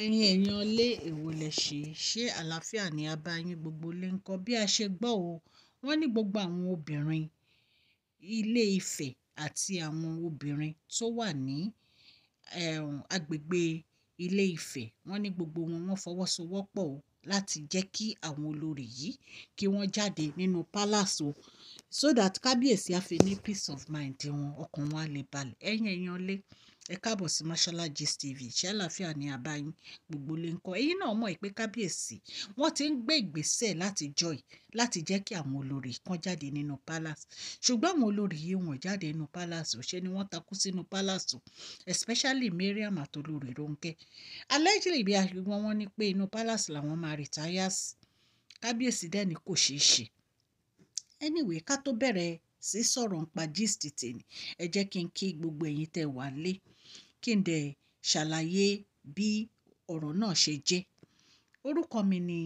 Ẹ̀yin èèyàn lé, èwo lẹ ṣe? Ṣé àlàáfíà ni a bá yín gbogbo lé ń kọ́? Bí a ṣe gbọ́ o, wọ́n ní gbogbo àwọn obìnrin ilé Ifẹ̀ àti àwọn obìnrin tó wà ní, agbègbè ilé Ifẹ̀, wọ́n ní gbogbo wọn wọ́n fọwọ́sowọ́pọ̀ o láti jẹ́ kí àwọn olórí yìí kí wọ́n jáde nínú palace o, so that kábíyèsí á fi ní peace of mind wọn, ọkàn wọn á lè balẹ̀. Ẹ̀yin èèyàn lé, ẹ káàbọ̀ sí Mashola Gist TV. Ṣé àlàáfíà ni a bá yín gbogbo lé ń kọ́? Ẹ̀yin náà mọ̀ pé kábíyèsí wọ́n ti ń gbé ìgbésẹ̀ láti joy láti jẹ́ kí àwọn olórí kan jáde nínú palace. Ṣùgbọ́n àwọn olórí yìí wọ́n jáde nínú palace o, ṣé ni wọ́n takú sínú palace o, especially Mariam àti olórí Ronke. Allegedly bí a ṣe gbọ́ wọ́n ní pé inú palace làwọn máa retire sí. Kábíyèsí dẹ̀ ní kò ṣeé ṣe. Anyway, ká tó bẹ̀rẹ̀ sí sọ̀rọ̀ nípa gist tèmi, ẹ jẹ́ kí n kí gbogbo ẹ̀yin tẹ́ wà lé, kí n dẹ̀ ṣàlàyé bí ọ̀rọ̀ náà ṣe jẹ́. Orúkọ mi ni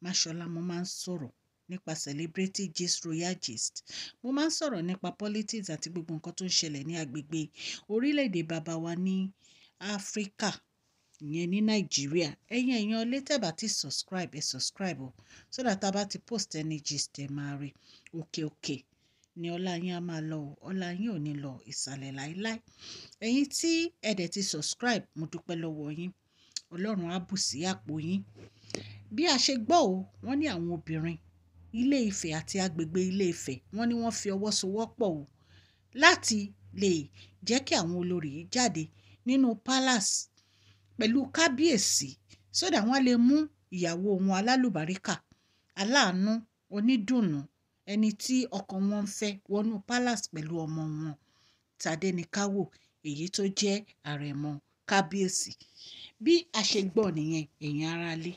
Mashola, mo máa ń sọ̀rọ̀ nípa celebrity gist, royal gist. Mo máa ń sọ̀rọ̀ nípa politics àti gbogbo nǹkan tó ń ṣẹlẹ̀ ní agbègbè orílẹ̀-èdè bàbá wa ní Áfríkà, ìyẹn ní Nàìjíríà. Ẹ̀yin èèyàn lé, tẹ́ bá ti subscribe, ẹ subscribe o, so that a bá ti post any gist ẹ máa rí. Òkè òkè ni ọlá yín á máa lọ o, ọlá yín ò ní lọ ìsàlẹ̀ láíláí. Ẹ̀yin tí ẹ dẹ̀ ti subscribe, mo dúpẹ́ lọ́wọ́ yín. Ọlọ́run á bù sí àpò yín. Bí a ṣe gbọ́ o, wọ́n ní àwọn obìnrin ilé Ifẹ̀ àti agbègbè ilé Ifẹ̀, wọ́n ní wọ́n fi ọwọ́ sowọ́pọ̀ o láti lè jẹ́ kí àwọn olórí yìí jáde nínú palace pẹ̀lú kábíyèsí, so that wọ́n lè mú ìyàwó wọn alálùbáríkà, aláàánú, onídùnnú, ẹni tí ọkọ wọn ń fẹ́ wọnú palace pẹ̀lú ọmọ wọn Tadéníkàwò, èyí tó jẹ́ àrẹ̀mọ kábíyèsí. Bí a ṣe gbọ́ nìyẹn, ẹ̀yin ará lé.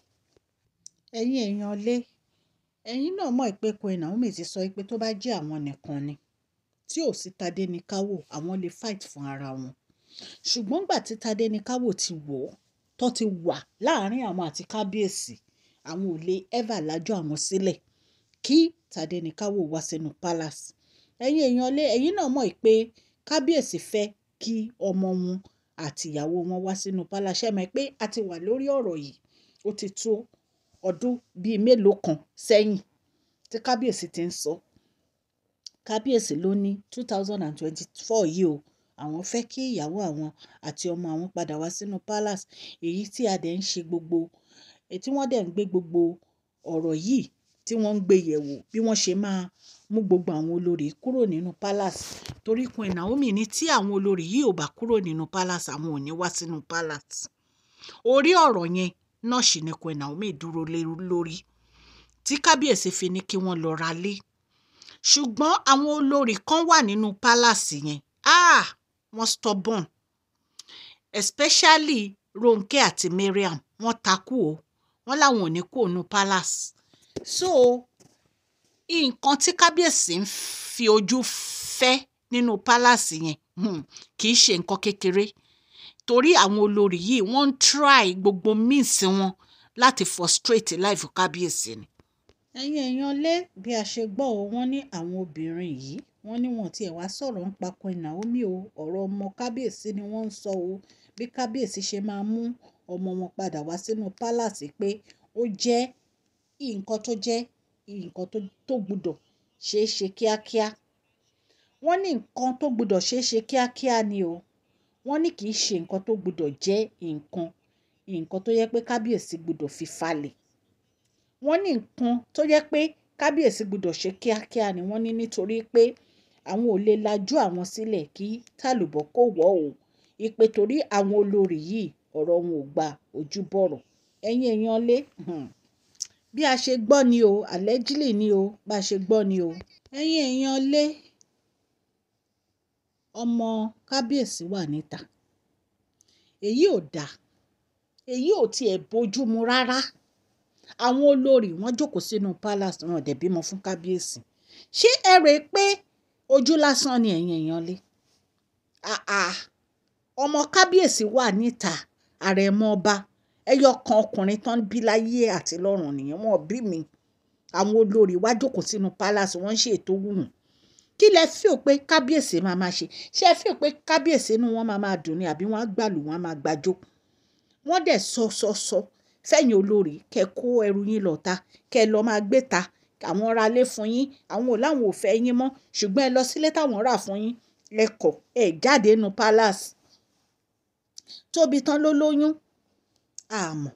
Ẹ̀yin èèyàn lé, ẹ̀yin náà mọ̀ pé Queen Naomi ti sọ pé tó bá jẹ́ àwọn nìkan ni, tí ò sí Tadéníkàwò, àwọn lè fight fún ara wọn. Ṣùgbọ́n ìgbà tí Tadéníkàwò ti wọ̀, tó ti wà láàárín àwọn àti kábíyèsí, àwọn ò lè ever lájú àwọn sílẹ̀ kí Tadéníkàwò wá sínú palace. Ẹ̀yin èèyàn lé, ẹ̀yin náà mọ̀ pé kábíyèsí fẹ́ kí ọmọ wọn àti ìyàwó wọn wá sínú palace. Ṣé ẹ mọ̀ pé a ti wà lórí ọ̀rọ̀ yìí, ó ti tó ọdún bíi mélòó kan sẹ́yìn tí kábíyèsí ti ń sọ. Kábíyèsí ló ní 2024 yìí o, àwọn fẹ́ kí ìyàwó àwọn àti ọmọ àwọn padà wá sínú palace. Èyí tí a dẹ̀ ń ṣe gbogbo, tí wọ́n dẹ̀ ń gbé gbogbo ọ̀rọ̀ yìí tí wọ́n ń gbé yẹ̀wò bí wọ́n ṣe máa mú gbogbo àwọn olórí kúrò nínú palace. Torí Queen Naomi ní tí àwọn olórí yìí ò bá kúrò nínú palace, àwọn ò ní wá sínú palace. Orí ọ̀rọ̀ yẹn náà sì ni Queen Naomi dúró lé lórí tí kábíyèsí fi ní kí wọ́n lọ ra lé. Ṣùgbọ́n àwọn olórí kan wà nínú palace yẹn. Ah! Wọ́n stubborn. Especially Ronke àti Mariam, wọ́n takú o. Wọ́n láwọn ò ní kúrò nínú palace. So, nǹkan tí kábíyèsí ń fi ojú fẹ́ nínú palace yẹn, kì í ṣe nǹkan kékeré. Torí àwọn olórí yìí wọ́n ń try gbogbo means wọn láti frustrate life kábíyèsí ni. Ẹ̀yin èèyàn lé, bí a ṣe gbọ́ o, wọ́n ní àwọn obìnrin yìí, wọ́n ní wọ́n tí ẹ wá sọ̀rọ̀ ń pa Queen Naomi o, ọ̀rọ̀ ọmọ kábíyèsí ni wọ́n ń sọ o. Bí kábíyèsí ṣe máa mú ọmọ wọn padà wá sínú palace pé ó jẹ́ nǹkan tó jẹ́ nǹkan tó gbọdọ̀ ṣe é ṣe kíákíá. Wọ́n ní nǹkan tó gbọdọ̀ ṣe é ṣe kíákíá ni o. Wọ́n ní kì í ṣe nǹkan tó gbọdọ̀ jẹ́ nǹkan tó yẹ pé kábíyèsí gbọdọ̀ fi falẹ̀. Wọ́n ní nǹkan tó yẹ pé kábíyèsí gbọdọ̀ ṣe kíákíá ni wọ́n ní nítorí pé àwọn ò lè lajú àwọn sílẹ̀ kí tàlùbọ̀ kó wọ̀ o. Ìpè torí àwọn olórí yìí ọ̀rọ̀ wọn ò gba ojú bọ̀rọ̀. Ẹ̀yin èèyàn lé, bí a ṣe gbọ́ ni o, allegedly ni o, bá ṣe gbọ́ ni o. Ẹ̀yin èèyàn lé, ọmọ kábíyèsí wà níta. Èyí ò da, èyí ò tiẹ̀ bojú mu rárá. Àwọn olórí wọ́n jókòó sínú palace, wọ́n ò dẹ̀ bímọ fún kábíyèsí. Ṣé ẹ rò pé ojú lásán ni ẹ̀yin èèyàn lé? Àà, ọmọ kábíyèsí wà níta, àrẹ̀mọ ọba, ẹyọ kan ọkùnrin tán bí láyé àti lọ́run nìyẹn, wọ́n bí mi. Àwọn olórí wá jókòó sínú palace, wọ́n ń ṣe ètò wù wọ́n. Kí lẹ feel pé kábíyèsí máa ma ṣe? Ṣé ẹ feel pé kábíyèsí inú wọn máa ma dùn ni àbí wọ́n á gbàlù wọ́n á máa gbàjó? Wọ́n dẹ̀ sọ sọ sọ fẹ́yìn olórí, kẹ́ kó ẹrù yín lọ ta, kẹ́ lọ máa gbé ta. Àwọn ra lé fún yín, àwọn ò láwọn ò fẹ́ yín mọ́, ṣùgbọ́n ẹ lọ sílé táwọn rà fún yín, ẹ kọ̀, ẹ jáde nínú palace. Tóbi tán ló lóyún, àmọ́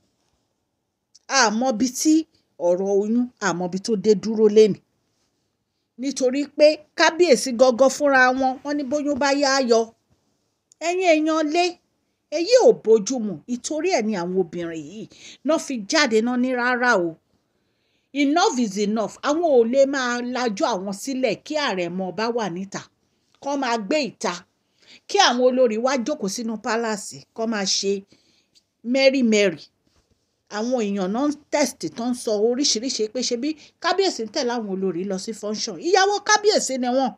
àmọ́ bí tí ọ̀rọ̀ oyún, àmọ́ bí tó dé dúró léni. Nítorí pé kábíyèsí gọ́gọ́ fúnra wọn, wọ́n ní bóyún bá yá yọ. Ẹ̀yin èèyàn lé, èyí ò bójú mu. Ìtorí ẹ̀ ni àwọn obìnrin yìí náà fi jáde náà ní rárá o. Enough is enough. Àwọn ò lè máa lajú àwọn sílẹ̀ kí àrẹ̀mọ ọba wà níta, kó máa gbé ìta, kí àwọn olórí wá jókòó sínú palace, kó máa ṣe merry merry. Àwọn èèyàn náà ń test tó ń sọ oríṣiríṣi pé ṣe bí kábíyèsí ń tẹ̀lé àwọn olórí lọ sí function. Ìyàwó kábíyèsí ni wọ́n.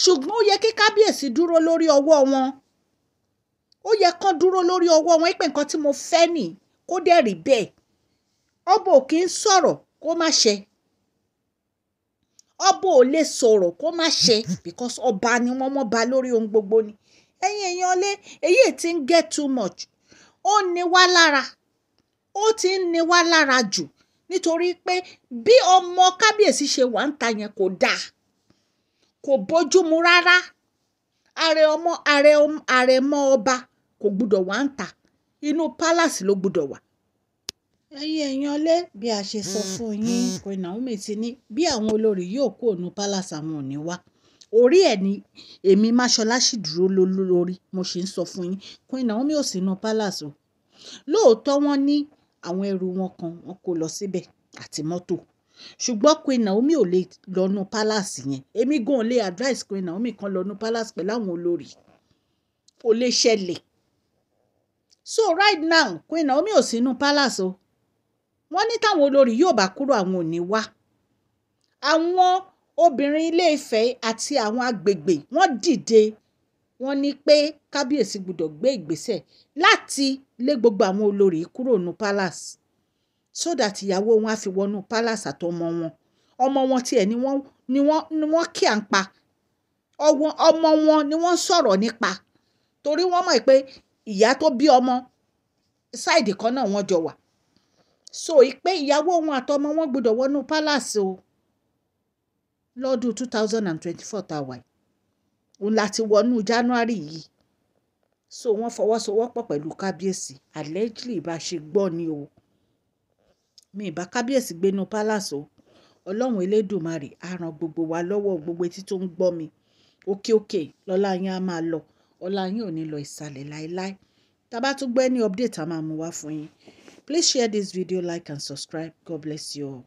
Ṣùgbọ́n ó yẹ kí kábíyèsí dúró lórí ọwọ́ wọn. Ó yẹ kán dúró lórí ọwọ́ wọn pé nǹkan tí mo fẹ́ nì kó dẹ̀ rí bẹ́ẹ̀. Ọba ò kí ń sọ̀rọ̀ kó má ṣe. Ọba ò lè sọ̀rọ̀ kó má ṣe because ọba ni wọ́n, mọ́ ba lórí ohun gbogbo ni. Ẹ̀yin èèyàn lé, èyí tí ń get too much. Ó ní wá lára. Ó ti ń ní wá lára jù nítorí pé bí ọmọ kábíyèsí ṣe wà ń ta yẹn kò dáa, kò bójú mu rárá. Ààrẹ ọmọ, ààrẹ, àrẹ̀mọ ọba kò gbọdọ̀ wà ń ta, inú palace ló gbọdọ̀ wà. Ẹ̀yin èèyàn lé, bí a ṣe sọ fún yín, Queen Naomi ti ní bí àwọn olórí yóò kúrò nínú palace, àwọn ò ní wá. Orí ẹ̀ ni èmi Máṣọlá sì dúró lórí, mo sì ń sọ fún yín. Queen Naomi ò sí inú palace o. Lóòótọ́ wọ́n ní àwọn ẹrù wọn kan wọ́n kó lọ síbẹ̀ àti mọ́tò. Ṣùgbọ́n Queen Naomi ò lè lọ inú palace yẹn. Èmi gan ò lè advice Queen Naomi kan lọ inú palace pẹ̀lú àwọn olórí. Kò lè ṣẹlẹ̀. So right now, Queen Naomi ò sí inú palace o. Wọ́n ní táwọn olórí yóò bá kúrò, àwọn ò ní wá. Àwọn obìnrin ilé Ifẹ̀ àti àwọn agbègbè wọ́n dìde, wọ́n ní pé kábíyèsí gbọdọ̀ gbé ìgbésẹ̀ láti lé gbogbo àwọn olórí kúrò nínú palace so that ìyàwó wọn á fi wọnú palace àtọmọ wọn. Ọmọ wọn tiẹ̀ ni wọ́n kí à ń pa. Ọmọ wọn ni wọ́n ń sọ̀rọ̀ nípa, torí wọ́n mọ̀ pé ìyá tó bí ọmọ side kan náà wọ́n jọ wà. So pé ìyàwó wọn àtọmọ wọn gbọdọ̀ wọnú palace o lọ́dún 2024 tá a wà yìí. Òun láti wọnú January yìí. So wọ́n fọwọ́sowọ́pọ̀ pẹ̀lú kábíyèsí, allegedly, bá ṣe gbọ́ ni o. Mi ì bá kábíyèsí gbénú palace o. Ọlọ́run Elédùmarè á ran gbogbo wa lọ́wọ́, gbogbo etí tó ń gbọ́ mi. Òkè òkè lọ́lá yín á máa lọ. Ọlá yín ò ní lọ ìsàlẹ̀ láéláé. Tá bá tún gbọ́ any update, a máa mú wá fún yín. Please share this video, like and subscribe. God bless you all.